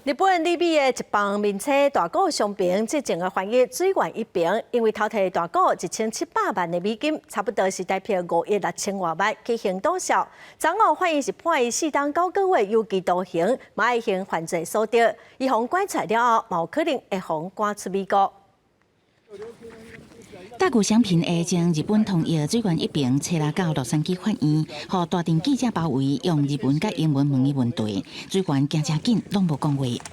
日本里美的一房面車大谷翔平之前的翻譯水原一平，因為偷提大谷1700萬的美金，差不多是台幣5億6千外萬去行賭數。昨昏法院是判伊4冬9個月有期徒刑，嘛愛還犯罪所得。伊予拐出來了後，嘛有可能會予趕出美國。大谷翔平的前日本通譯水原一平，初六到洛杉磯法院，予大陣記者包圍，用日文佮英文問伊問題。水原行誠緊，攏無講話。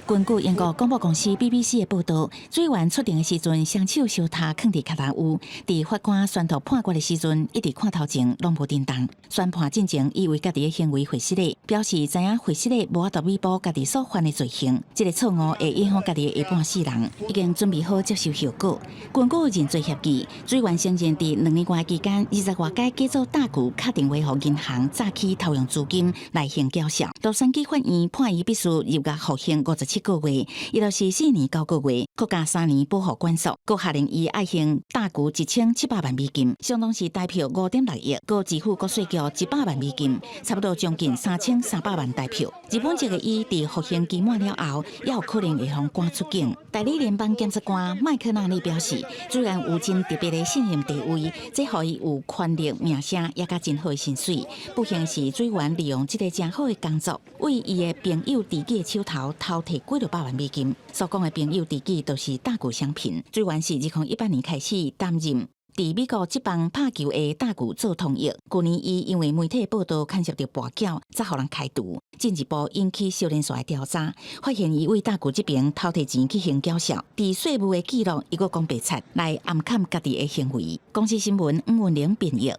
根據英國廣播公司 BBC 的報道，水原出庭的時陣，雙手相跤囥佇跤頭趺，佇法官宣讀判決的時陣，一直看頭前，攏無振動。宣判進前，伊為家己的行為解釋，表示知影解釋無法度彌補家己所犯的罪行，這個錯誤會影響家己的下半世人，已經準備好接受後果。根據認罪協議，水原承認佇2年外期間，20外擺假做大巨敲電話予銀行詐欺偷用資金來行繳稅。洛杉磯法院判伊必須入獄服刑57個月，伊就是4年9個月，閣加3年保護管束，閣下令伊愛還大巨1700萬美金，相當是台幣5.6億，閣支付國稅局100萬美金，差不多將近3300萬台幣。日本籍的伊佇服刑期滿了後，也有可能會予趕出境。代理聯邦檢察官麥克納利表示，水原有真特別的信任地位，這予伊有權力、名聲，也佮真好的薪水。不幸是水原利用這个誠好的工作，為伊的朋友知己的手頭偷提幾落百萬美金。所講的朋友知己，就是大谷翔平。水原是2018年開始擔任佇美國職棒拍球的大谷做通譯。去年伊因為媒體報道牽涉著跋筊，才予人開除。進一步引起小連紲的調查，發現伊為大谷這邊偷提錢去行繳稅，佇稅務的記錄，伊閣講白賊來掩崁家己的行為。公視新聞吳文玲編譯。